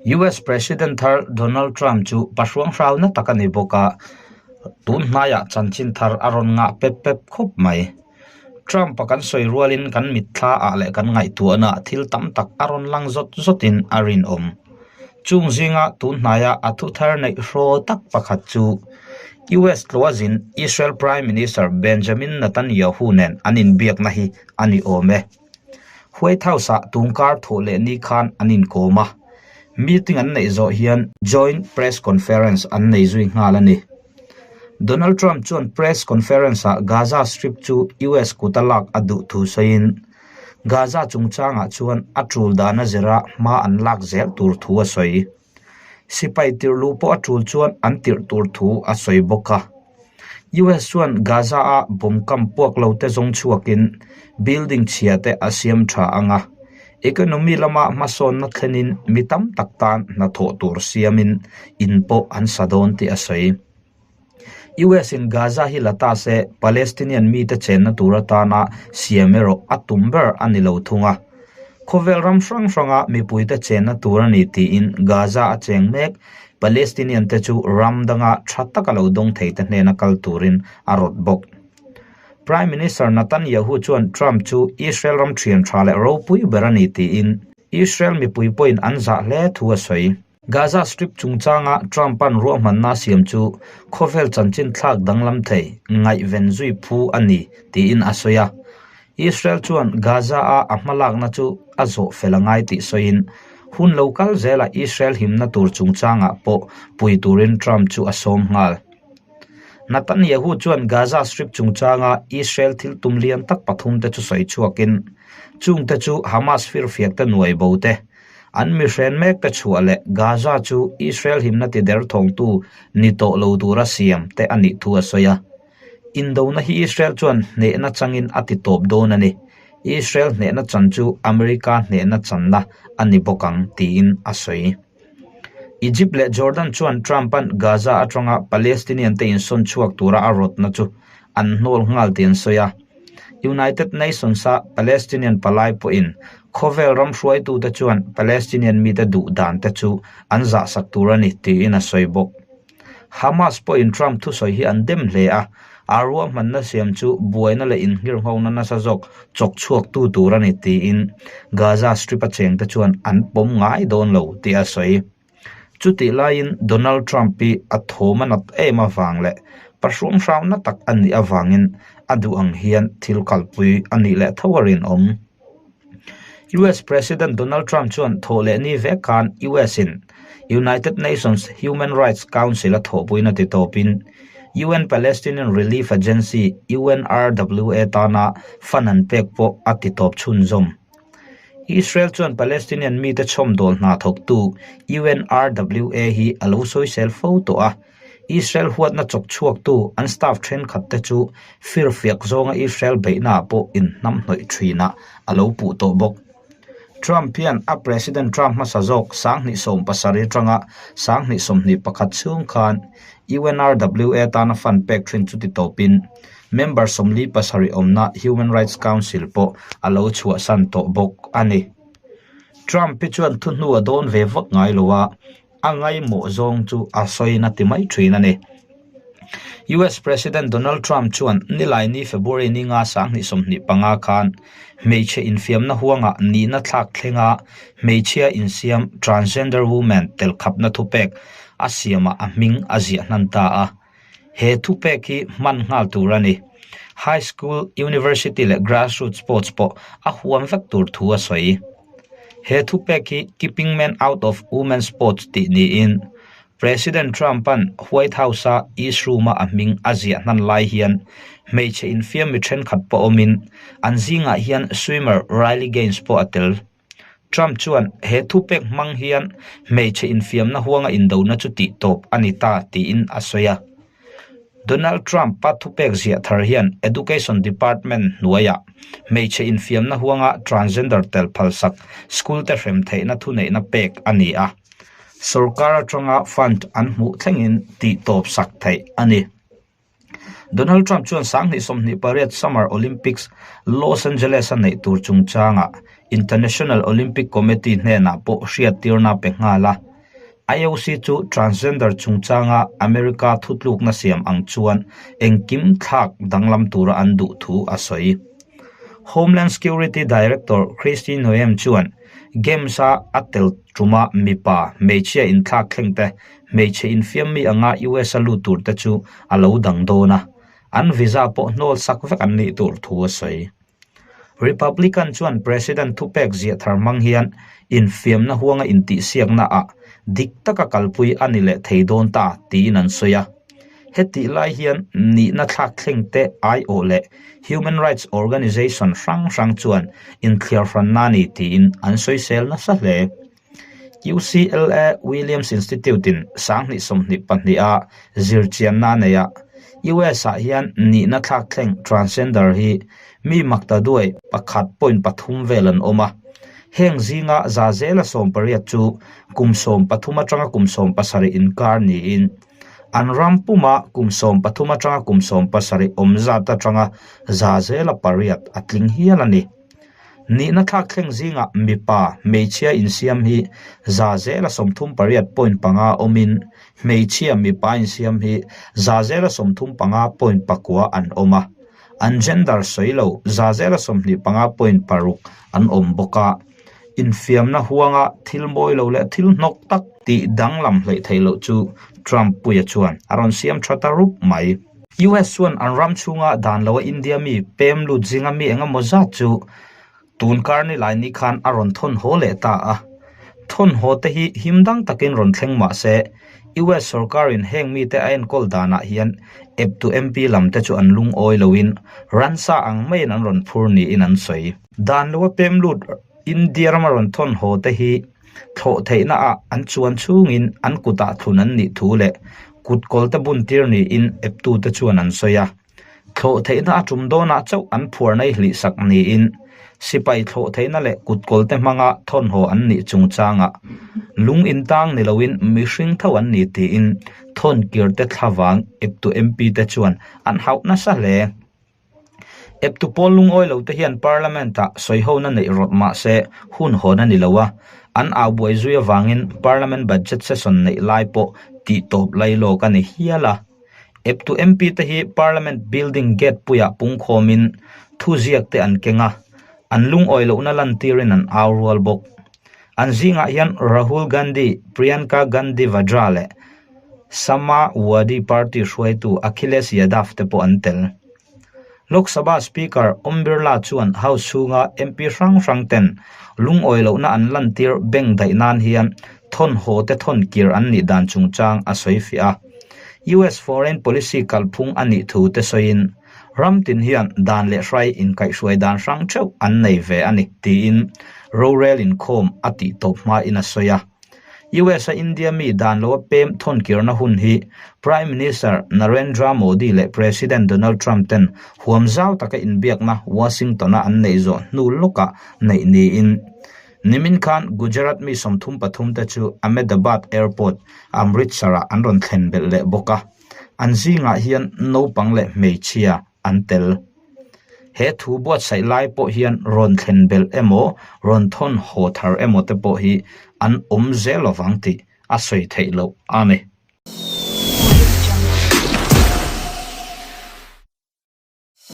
US President thar Donald Trump chu pahruang hrauna tak a ni bawk a, tun hnaiah chanchin thar a rawn ngah pep pep khawp mai. Trump-a kan sawi rualin kan mitthla ah leh kan ngaihtuahna thil tam tak a rawn lang zawt zawtin a rinawm. Chung zinga tun hnaia a thu thar neih hraw tak pakhat chu US tluazin Israel Prime Minister Benjamin Netanyahu nen an inbiakna hi a ni awm e. White House-ah tungkar thawh leh ni khan an inkawm a, meeting an neih zawh hian joint press conference an nei zui nghal a ni. Donald Trump chuan press conference-ah Gaza Strip chu US kuta lak a duh thu sawiin, Gaza chungchangah chuan a tul dan a zira hma an lak zel tur thu a sawi. Sipai tirh luh pawh a tul chuan an tirh tur thu a sawi bawk a. US chuan Gaza-a bomb kam puak lo te zawng chhuakin building chhia te a siam tha ang a, economy lama hmasawnna thlenin mi tam tak tan hnathawh tur siamin in pawh an sa dawn tih a sawi. US in Gaza hi la ta se Palestinian mite chenna tur atana siam erawh a tum ber a ni lo thung a. Khawvel ram hrang hranga mipuite chenna tur a ni tiin Gaza a cheng mek Palestinian te chu ram danga tha taka lo dawng thei te hnena kal turin a rawt bawk. Prime Minister Netanyahu chuan Trump chu Israel ram thian tha leh ropui ber a ni tiin Israel mipui pawhin an zah hle thu a sawi. Gaza Strip chungchanga Trump-a'n ruahmanna a siam chu khawvel chanchin thlak danglam thei ngaihven zui phu a ni tiin a sawi a. Israel chuan Gaza-a a hmalakna chu a zawh fel a ngai tih sawiin hun lo kal zelah Israel himna tur chungchangah pawh pui turin Trump chu a sawm nghal. Netanyahu chuan Gaza Strip chungchanga Israel thil tum lian tak pathumte chu sawi chhuakin chungte chu Hamas firfiakte nuai bo te, An mihren mekte chhuah leh Gaza chu Israel himna ti der thawngtu ni tawh lo tura siam te a nih thu a sawi a. Indona hi Israel chuan hnehna changin a ti tawp dawn a ni. Israel hnehna chan chu America hnehna channa a ni bawk ang, tiin a sawi. Egypt leh Jordan chuan Trump-a'n Gaza atanga Palestinian-te insawn chhuak tura a rawtna chu an hnawl nghal tih an sawi a. United Nations-a Palestinian palai pawhin khawvel ram hruaitute chuan Palestinian mite duh dan te chu an zahsak tur a ni tiin a sawi bawk. Hamas pawhin Trump thusawi hi an dem hle a, a ruahmanna siam chu buaina leh inhngirnghawna nasa zawk chawk chhuaktu tur a ni tiin Gaza Strip-a chengte chuan an pawm ngai dawn lo tih a sawi. Chutih laiin Donald Trump hi a thawm a nat em avang leh pahruam hrauna tak a nih avangin a duh ang hian thil kalpui a nih leh tho a rinawm. US President Donald Trump chuan thawh leh ni vek khan US-in United Nations Human Rights Council a thawhpuina ti tawpin UN Palestinian Relief Agency, UNRWA, tana fund an pek pawh a ti tawp chhunzawm. Israel chuan Palestinian mite chhawmdawl hna thawktu UNRWA hi a lo sawisel fo tawh a, Israel huatna chawk chhuaktu an staff thenkhat te chu firfiak zawnga Israel beihnaah pawh inhnamhnawih thinah a lo puh tawh bawk. Trump hian a President Trump hmasa zawk 2017 atanga 2021 chhung khan UNRWA tana fund pek thin chu ti tawpin member 47 awmna Human Rights Council pawh a lo chhuahsan tawh bawk a ni. Trump hi chuan thuhnu a dawn ve vak ngai lo a, a ngaimawh zawng chu a sawiin a ti mai thin a ni. US President Donald Trump chuan Nilaini February ni nga 2025 khan hmeichhe infiamna huangah nihna thlak thlenga hmeichhia insiam transgender woman tel khapna thupek a siamah a hming a ziah hnan ta a. He thupek hi hman nghal tur a ni. High school, university leh grassroots sports pawh a huam vek tur thu a sawi. He thupek hi Keeping Men Out of Women's Sports tih niin President Trump-a'n White House-a East Room-a a hming a ziah hnan lai hian hmeichhe infiam mi thenkhat pawh awmin an zingah hian swimmer Riley Gaines pawh a tel. Trump chuan he thupek hmang hian hmeichhe infiamna huanga indona chu tih tawp a ni ta tiin a sawi a. Donald Trump-a thupek ziah thar hian Education Department hnuaiah hmeichhe infiamna huanga transgender tel phalsak school te hrem theihna thuneihna pek a ni a. Sorkar atanga fund an hmuh thlengin tih tawp sak theih a ni. Donald Trump chuan 2028 Summer Olympics Los Angeles-a neih tur chungchangah International Olympic Committee hnenah pawh hriattirna a pe nghal a. IOC chu transgender chungchanga America thutlukna siam ang chuan engkim thlak danglam tura an duh thu a sawi. Homeland Security Director Kristi Noem chuan Games-a a tel tuma mipa hmeichhia inthlak thleng te, hmeichhe infiam mi anga US-a lut tur te chu a lo dang dawn a, an visa pawh hnawl sak vek an nih tur thu a sawi. Republican chuan President thupek ziah thar hmang hian infiamna huanga intihsiakna ah dik taka kalpui a ni leh thei dawn ta tiin an sawi a. Hetih lai hian nihna thlak thleng te aiawh leh human rights organization hrang hrang chuan inthliar hranna a ni tiin an sawisel nasa hle. UCLA Williams Institute-in 2022 a zirchianna a nei a, US-ah hian nihna thlak thleng transgender hi mi makta duai pakhat point pathum vel an awm a. Heng zinga za zela 18 chu kum 13 atanga kum 17 inkar niin an ram puma kum 13 atanga kum 17 awm zat atanga za zela pariat a tling hial a ni. Nihna thlak thleng zingah mipa hmeichhia insiam hi za zela 38 point panga awmin hmeichhia mipa insiam hi za zela 35 point pakua an awm a, an gender sawi lo za zela 25 point paruk an awm bawk a. Infiamna huanga thil mawi lo leh thil hnawk tak tih danglam hleih theih loh chu Trump puia chuan a rawn siam tha ta rup mai. US chuan an ram chhunga dan loa India mi pem lut zinga mi eng emaw zat chu tun kar ni lai ni khan a rawn thawn haw leh ta a. Thawn haw te hi him dang takin rawn thleng mah se, US sorkarin heng mite a enkawl danah hian eptu MP lam te chu an lungawi loin ransa ang maiin an rawn phur niin an sawi. Dan loa pem lut India rama rawn thawn haw te hi Thlawh theihna ah an chuan chhungin an kutah thlun an nih thu leh kut kawl te bun tir niin eptu te chuan an sawi a. Thlawh theihna a tum dawnah chauh an phuar nei hlih sak niin sipai thlawh theihna leh kut kawl te hmanga thawnhaw an nih chungchangah lung intang ni loin mihring tho an ni tiin thawnkir te thlavang eptu MP te chuan an hauh nasa hle. Eptu pawl lungawi lo te hian Parliament-ah sawihona neih rawt mah se hun hawn a ni lo a, an au buai zui avangin Parliament budget session neih lai pawh tih tawp lai lawk a ni hial a. Eptu MP te hi Parliament building gate puiah pungkhawmin thuziak te an keng a, an lungawi lohna lantirin an au rual bawk. An zingah hian Rahul Gandhi, Priyanka Gandhi Vadra leh Samajwadi Party hruaitu Akhilesh Yadav te pawh an tel. Lok Sabha Speaker Om Birla chuan House chhunga MP hrang hrang ten lungawi lohna an lantir beng daih nan hian thawnhaw te thawn kir an nih dan chungchang a sawi fiah a. US foreign policy kalphung a nih thu te sawiin ram tin hian dan leh hrai inkaihhruai dan hrang theuh an nei ve a ni tiin rorel inkhawm a tih tawp hmain a sawi a. US a India mi dan loa pem thawnkirna hun hi Prime Minister Narendra Modi leh President Donald Trump ten huam zau taka inbiakna Washington-a an neih zawh hnu lawkah neih niin nimin khan Gujarat mi 33 te chu Ahmedabad Airport, Amritsar-ah an rawn thlen belh leh bawk a, an zingah hian naupang leh hmeichhia an tel. He thu buatsaih lai pawh hian rawn thlen belh emaw, rawn thawn haw thar emaw te pawh hi an awm zel lovang tih a sawi theih loh a ni.